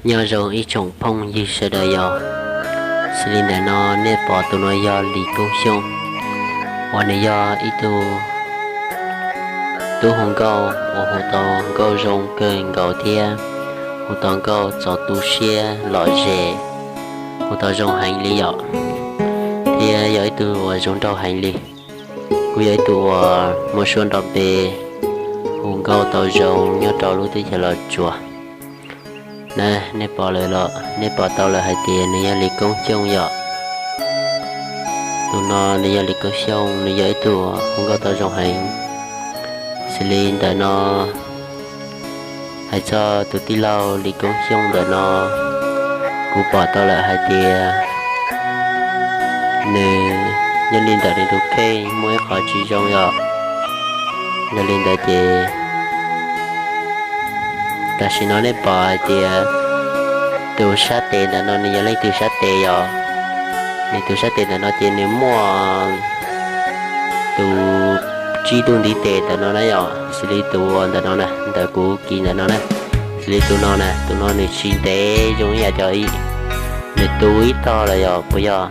Nyob zoo ib tsoom phooj ywg sawv daws yom. Xws li ntawm no nej pom tus no yog Lis Koob Xyooj, uas nws yog ib tug tub hu nkauj uas hu tau nkauj zoo kawg nkaus thiab hu tau nkauj txaus tu siab lom zem, hu tau zoo heev li yom, thiab yog ib tug uas zoo nraug heev li. Kuj yog ib tug uas muaj suab nrov npe, hu nkauj tau zoo nyob rau lub teb chaws Los Tsuas. Na, nej pom lawm los nej pom tau lawm hais tias nws yog Lis Koob Xyooj yom. Tus no nws yog Lis Koob Xyooj, nws yog ib tug hu nkauj tau zoo heev. Xws li ntawm no, hais txog tus tij laug Lis Koob Xyooj ntawm no, kuv pom tau lawm hais tias nws, yog li ntawm nws tus kheej muaj ib qho tsis zoo yom. Yog li ntawd ces tam sim no nej pom hais tias tus sab tes ntawm no nws yog leej twg sab tes yom. Nws tus sab tes ntawm no ces nws muaj tus tsib tug ntiv tes ntawm no na yom, xws li tus ntawm no na, ntawm kuv kis ntawm no na, xws li tus no na, tus no nws tsis ntev zoo ib yam cov, nws tu ib tog lawm yom, puas yog?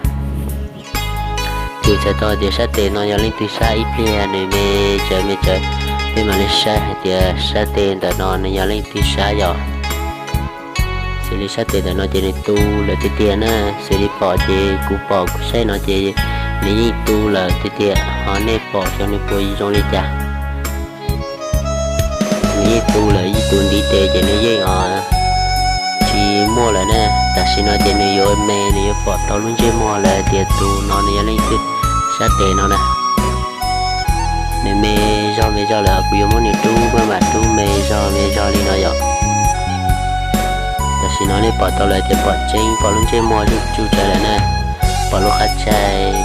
Ces txhais tau tias sab tes no yog leej twg sab ib pliag nws me tsawv me tsawv, peb mam li saib hais tias sab tes ntawm no nws yog leej twg sab yom. Xws li sab tes ntawm no ces nws tu lawm tiag tiag na, xws li pom ces kuv pom kuv saib no ces nws yeej tu lawm tiag tiag, ho nej pom xyov nws puas zoo li cas. Nws yeej tu lawm ib tug ntiv tes ces nws yeej os tsis muaj lawm na. Tam sim no ces nws yuav me, nws yuav pom tau lub ntsej muag lawm tias tus no nws yog leej twg sab tes no na. Nws me zog me zog lawm kuv yuav muab nws rub, maj mam rub me zog me zog li no yom. Tam sim no nej pom tau lawm tias pom tseeb, pom lub ntsej muag zuj tsuj tsawv lawm na, pom lub qab tsaig.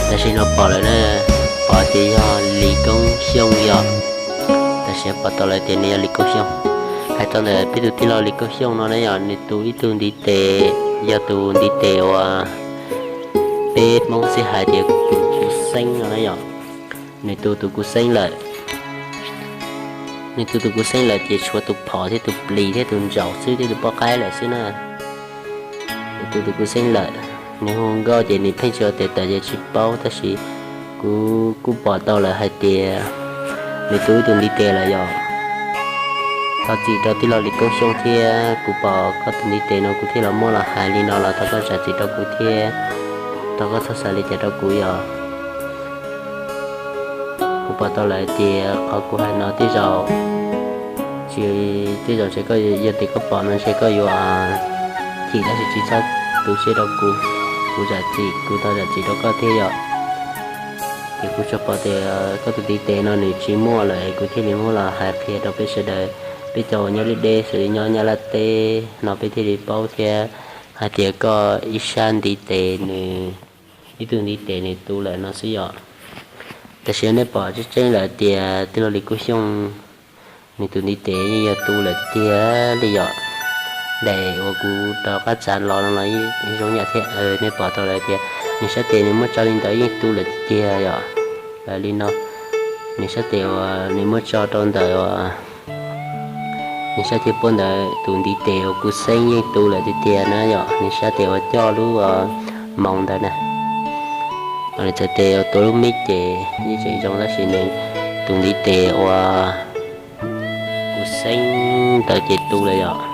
Tam sim no pom lawm na, pom tias yog Lis Koob Xyooj yom. Tam sim no pom tau lawm tias nws yog Lis Koob Xyooj. Hais txog ntawm peb tus tij laug Lis Koob Xyooj no na yom, nws tu ib tug ntiv tes, yog tus ntiv tes uas peb Hmoob txhia hais tias tus kuv xeeb no na yom. Nws tu tus kuv xeeb lawm. Nws tu tus kuv xeeb lawm ces tshuav tus phom thiab tus plis thiab tus ntsaum xwb thiab tus poj qaib lawm xwb na. Nws tu tus kuv xeeb lawm. Nws hu nkauj ces nws pheej tsis ua tes tawm ces tsis paub, tab sis kuv kuj pom tau lawm hais tias nws tu ib tug ntiv tes lawm yom. Thov txim rau tij laug Lis Koob Xyooj thiab, kuv pom koj tus ntiv tes no kuv thiaj los muab los hais li no los thov koj zam txim rau kuv thiab, thov koj txhob xav li cas rau kuv yom. Kuv pom tau lawm tias qhov kuv hais no tej zaum, tsis, tej zaum ntshe koj, yog tias koj pom no ntshe koj yuav chim, tab sis tsis txhob tu siab rau kuv, kuv zam txim, kuv thov zam txim rau koj thiab yom. Ces kuv tsuas pom tias koj tus ntiv tes no nws tsis muaj lawm es kuv thiaj li muab los hais qhia rau peb sawv daws, peb cov uas nyob deb deb xws li nyob Nyab Laj teb no peb thiaj li paub thiab hais tias koj ib sab ntiv tes nws, ib tug ntiv tes nws tu lawm no xwb yom. Tam sim no nej pom tseeb tseeb lawm tias tij laug Lis Koob Xyooj nws tus ntiv tes yeej yog tu lawm tiag li yom. Daim uas kuv rov qab txav los no los yeej zoo yam thiab, nej pom tau lawm tias nws sab tes nws muab tso li ntawd yeej tu lawm tiag tiag yom. Li no, nws sab tes uas nws muab tso rau ntawm uas nws sab tes puab ntawd tus ntiv tes uas kuv xeeb yeej tu lawm tiag tiag na yom, nws sab tes uas coj lub moos ntawd na. Nws txhais tes uas tuav lub mib ces yeej tseem zoo tab sis nws tus ntiv tes uas kuv xeeb ntawd ces tu lawm yom.